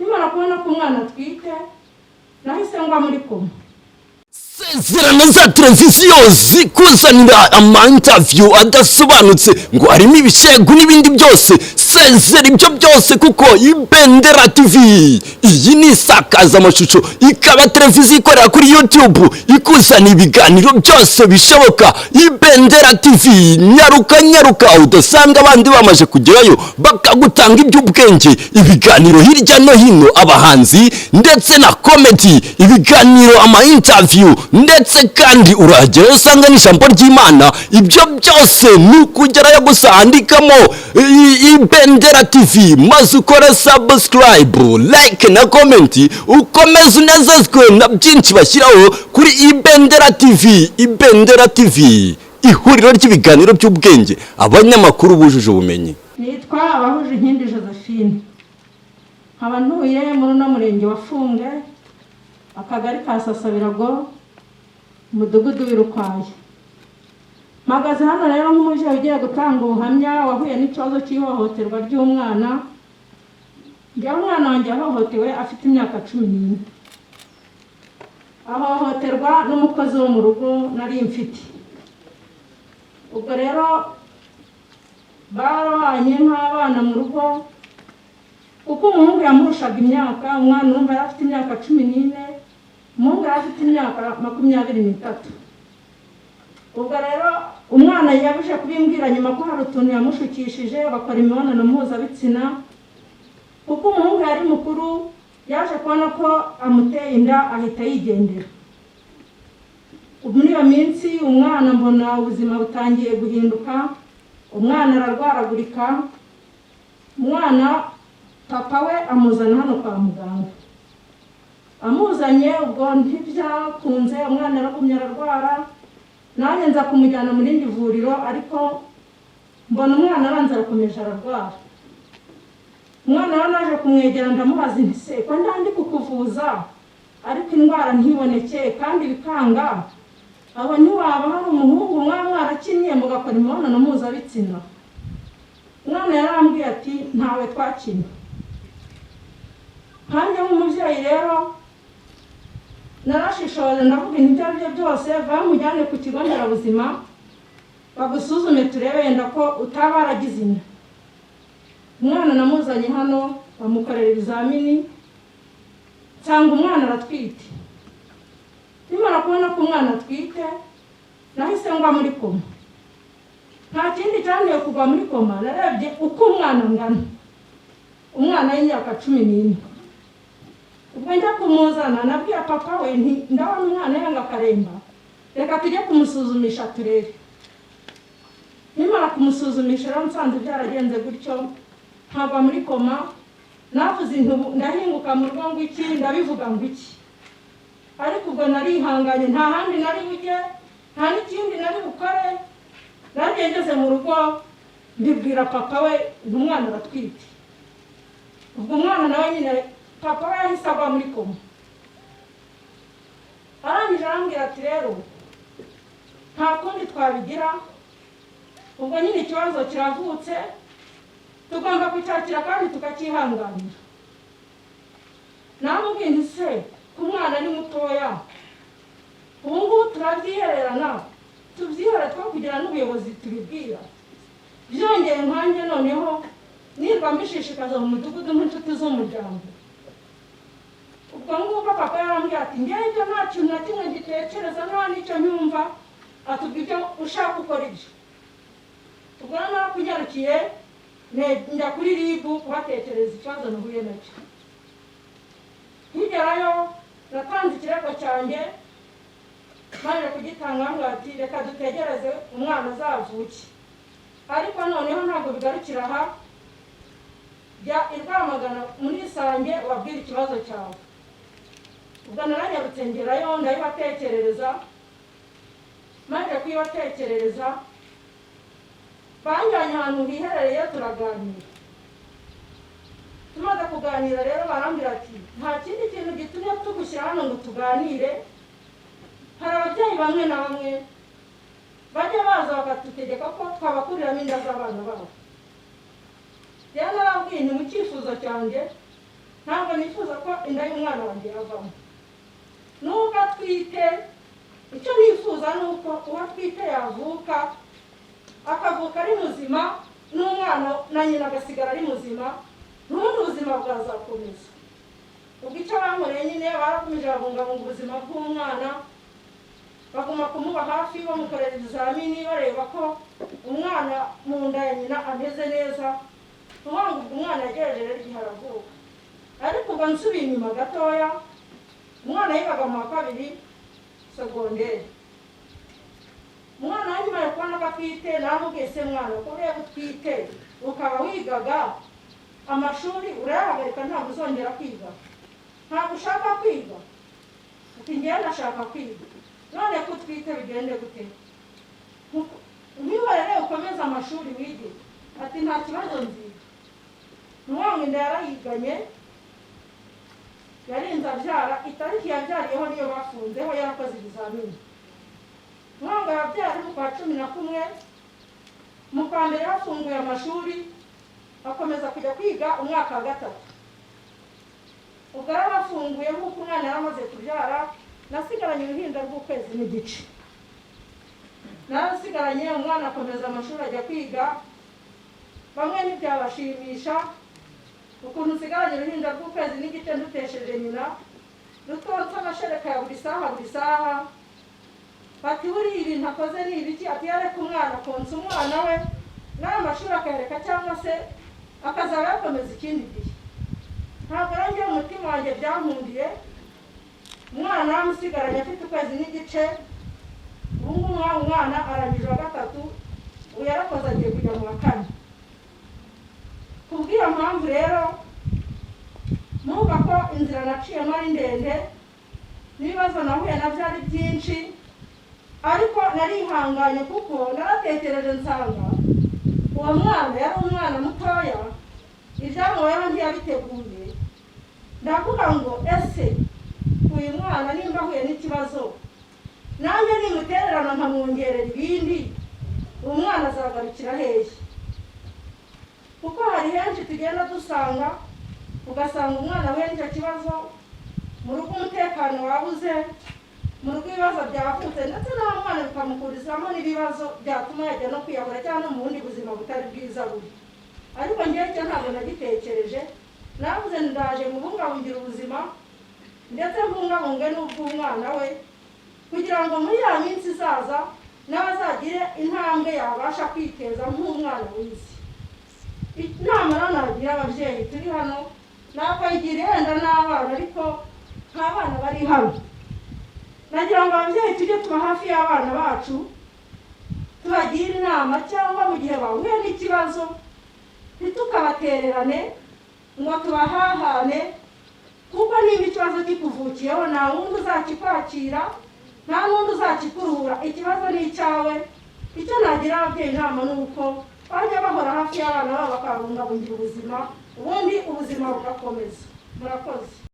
Nkimara kubona ko umwana atwite, nahise ngwa muri koma. Sezerano za televiziyo zikuzanira ama interview adasobanutse ngo harimo ibishegu n'ibindi byose. Sezera ibyo byose, kuko Ibendera TV iyi ni isakazamashusho, ikaba televiziyo ikorera kuri YouTube, ikuzana ibiganiro byose bishoboka. Ibendera TV, nyaruka nyaruka udasanga abandi bamaze kugerayo bakagutanga iby'ubwenge, ibiganiro hirya no hino, abahanzi ndetse na comedy, ibiganiro, ama interview, ndetse kandi urahagera usanga n'ijambo ry'Imana. Ibyo byose ni ukugerayo gusa, andikamo Ibendera TV maze ukore subscribe, like na comment, ukomeze unezezwe na byinshi bashyiraho kuri Ibendera TV. Ibendera TV, ihuriro ry'ibiganiro by'ubwenge, abanyamakuru bujuje ubumenyi. Nitwa Abahuje Inkindi Josephine, nkaba ntuye muri uno murenge wa Fumbwe, akagari ka Sasabirago, umudugudu w'Irukwaye. Mpagaze hano rero nk'umubyeyi ugiye gutanga ubuhamya wahuye n'ikibazo cy'ihohoterwa ry'umwana. Njyewe umwana wanjye yahohotewe afite imyaka 14, ahohoterwa n'umukozi wo mu rugo nari mfite. Ubwo rero barabanye nk'abana mu rugo, kuko umuhungu yamurushaga imyaka. Umwana urumva yari afite imyaka 14, umuhungu yari afite imyaka 23. Ubwo rero umwana yabije kubimbwira nyuma ko hari utuntu yamushukishije bakora imibonano mpuzabitsina. Kuko umuhungu yari mukuru, yaje kubona ko amuteye inda, ahita yigendera. Muri iyo minsi umwana mbona ubuzima butangiye guhinduka, umwana ararwaragurika. Umwana papa we amuzana hano kwa muganga. Amuzanye, ubwo ntibyakunze, umwana aragumye ararwara. Nanjye nza kumujyana mu rindi vuriro, ariko mbona umwana abanza arakomeje ararwara. Umwana we naje kumwegera, ndamubaza nti: "Se ko ndandi kukuvuza ariko indwara ntiboneke kandi bikanga, aho ntiwaba hari umuhungu mwaba mwarakinnye mugakora imibonano mpuzabitsina?" Umwana yarambwiye ati: "Ntawe twakinnye." Nkanjye nk'umubyeyi rero narashishoje, ndavuga ibyo ari byo byose, bamujyane ku kigo nderabuzima bagusuzume, turebe yenda ko utaba waragize inda. Umwana namuzanye hano, bamukorera ibizamini, nsanga umwana aratwite. Nimara kubona ko umwana atwite, nahise ngwa muri koma. Nta kindi cyanteye kugwa muri koma, narebye uko umwana angana, umwana w'imyaka 14. Ubwo njya kumuzana, nabwiye papa we nti: "Ndabona umwana yanga akaremba, reka tujye kumusuzumisha turebe." Nimara kumusuzumisha rero, nsanze byaragenze gutyo, nkagwa muri koma. Navuze intubu, ndahinguka mu rugo ngo iki, ndabivuga ngo iki, ariko ubwo narihanganye, nta handi nari bujye, nta n'ikindi nari bukore. Nagiye ngeze mu rugo, mbibwira papa we ngo umwana aratwite. Ubwo umwana nawe nyine, papa we yahise agwa muri koma. Arangije arambwira ati: "Rero nta kundi twabigira, ubwo nyine ikibazo kiravutse, tugomba kucyakira kandi tukacyihanganira." Namubwiye nti: "Se ku mwana ni mutoya, ubu ngubu turabyihererana, tubyihore two kugira n'ubuyobozi tubibwira." Byongeye nkanjye noneho nirwa mbishishikaza mu mudugudu nk'inshuti z'umuryango. Ubwo ngubwo papa yarambwiye ati: "Ngewe ibyo nta kintu na kimwe ngitekereza, nta n'icyo nyumva." Atubwira: "Ibyo ushaka ukora ibyo." Ubwo rero narakunyarukiye, njya kuri RIB kubatekereza ikibazo nahuye nacyo. Nkigerayo natanze ikirego cyanjye. Maze kugitanga, bambwira ati: "Reka dutegereze umwana azavuke, ariko noneho ntabwo bigarukira aha, jya i Rwamagana muri Isange ubabwire ikibazo cyawe." Ubwo naranyarutse ngerayo, ndabibatekerereza. Maze kuyibatekerereza, banjyanye ahantu hiherereye, turaganira. Tumaze kuganira rero, barambwira ati: "Nta kindi kintu gitumye tugushyira hano ngo tuganire. Hari ababyeyi bamwe na bamwe bajya baza bakadutegeka ko twabakuriramo inda z'abana babo." Rero narabwiye nti: "Mu cyifuzo cyanjye Ntabwo nifuza ko inda y'umwana wanjye yavamo nubwo atwite. Icyo nifuza ni uko uwo atwite yavuka, akavuka ari muzima, n'umwana na nyina agasigara ari muzima, n'ubundi ubuzima bwazakomeza. Ubwo icyo bankoreye nyine, barakomeje babungabunga ubuzima bw'umwana, baguma kumuba hafi, bamukorera ibizamini, bareba ko umwana mu nda ya nyina ameze neza. Ukuvuga ngo ubwo umwana yagejeje rero igihe aravuka. Ariko ubwo nsubiye inyuma gatoya, umwana yigaga mu wa kabiri segonderi. Umwana wanjye nyuma kubona ko atwite, naramubwiye: "Se mwana, ko ureba utwite ukaba wigaga amashuri, urayahagarika, ntabwo uzongera kwiga? Ntabwo ushaka kwiga?" Ati: "Ngewe ndashaka kwiga." "None ko utwite bigende gute? Ntiworere ukomeze amashuri wige." Ati: "Nta kibazo, nziga." Ntiwanga, inda yarayiganye, yarinze abyara. Itariki yabyariyeho niyo bafunzeho yarakoze ibizamini. Ntiwanga, yabyara ari mu kwa 11, mu kwa mbere hafunguye amashuri, akomeza kujya kwiga umwaka wa gatatu. Ubwo yarabafunguye nk'uko umwana yari amaze kubyara. Nasigaranye uruhinja rw'ukwezi n'igice, narasigaranye umwana, akomeza amashuri ajya kwiga. Bamwe ntibyabashimisha ukuntu nsigaranye uruhinja rw'ukwezi n'igice, ndutesheje nyina, rutonze amashereka ya buri saha buri saha. Bati: "Buriya ibintu akoze ni ibiki?" Ati: "Yareka umwana konsa umwana we, n'aya mashuri akayareka, cyangwa se akazaba yakomeza ikindi gihe." Ntabwo rero njye umutima wanjye byankundiye. Umwana naramusigaranye afite ukwezi n'igice. Ubu ngubu umwana arangije wa gatatu, ubu yarakoze agiye kujya mu wa kane. Kubw'iyo mpamvu rero, numva ko inzira naciyemo ari ndende, n'ibibazo nahuye nabyo ari byinshi, ariko narihanganye kuko naratekereje nsanga uwo mwana yari umwana mutoya, ibyamubayeho ntiyabiteguye. Ndavuga ngo: "Ese uyu mwana nimba ahuye n'ikibazo, nanjye nimutererana nkamwongerera ibindi, uwo mwana azagarukira hehe?" Kuko hari henshi tugenda dusanga, ugasanga umwana ahuye n'icyo kibazo, mu rugo umutekano wabuze, mu rugo ibibazo byavutse, ndetse n'uwo mwana bikamukurizamo n'ibibazo byatuma yajya no kwiyahura cyangwa no mu bundi buzima butari bwiza bubi. Ariko ngewe icyo ntabwo nagitekereje. Navuze: "Ndaje mubungabungire ubuzima, ndetse mbungabunge n'ubw'umwana we, kugira ngo muri ya minsi izaza nawe azagire intambwe yabasha kwiteza nk'umwana w'isi." Inama rero nagira ababyeyi turi hano, nakayigira yenda n'abana, ariko nta bana bari hano. Nagira ngo ababyeyi tujye tuba hafi y'abana bacu, tubagire inama, cyangwa mu gihe bahuye n'ikibazo ntitukabatererane ngo tubahahane, kuko niba ikibazo kikuvukiyeho, nta wundi uzakikwakira, nta n'undi uzakikuruhura. Ikibazo ni icyawe. Icyo nagira ababyeyi inama ni uko bajya bahora hafi y'abana babo, bakabungabungira ubuzima, ubundi ubuzima bugakomeza. Murakoze.